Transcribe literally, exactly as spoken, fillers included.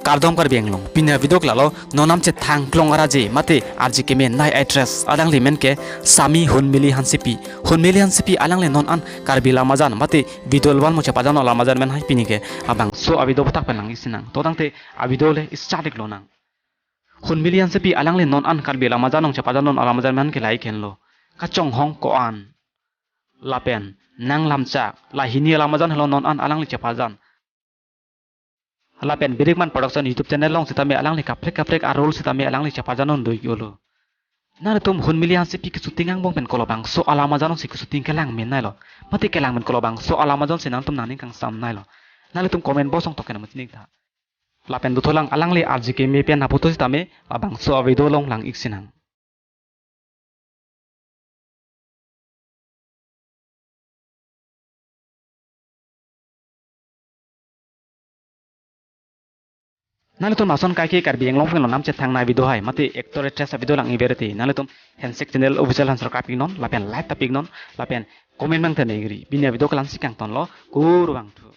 Kardom Karbi Anglong, pini avideo ke lalo, non an chethang klong araje, mate arje keme nai actress, alangli men ke Sami Hunmili Hansepi. Hunmili Hansepi alangli non an Karbi Lamajan, mate video alwan mo chepajano Lamajan men hai pini ke labangso avideo aphuthak pen lang-ik sinang. To tangte avideo le start ik lonang. Hunmili Hansepi alangli non an Karbi Lamajan along chepajano Lamajan men ke lahai henlo. Kachonghong Ko-an. Lapen Nang Lamchak. La hini Lamajan helo non an alangli chepajan. Lapen Birikman Production YouTube channel along sitame alangli kaprek kaprek a-role sitame alangli chepajanon do-ik-olo. Nanglitum Hunmili Hansepi keshooting angbong pen ko labangso a-Lamajan alongsi keshooting kelang men nailo. Mate kelang men ko labangso a-Lamajan si nangtum nangning kangsam nailo. Nanglitum comment box along token amat chining tha. Lapen dothulang alangli arje keme pen aphoto sitame labangso avideo along lang-ik sinang. Nanglitum lason kaike Karbi Anglong pen lo non an chethang nai video hai, mate actor actress avideo lang-ik ber te, nanglitum handshake channel official han sorkap iknon, lapen like tap iknon, lapen comment mang tene gri. Pini avideo ke la-ansi kangtonlo, kurvangthu.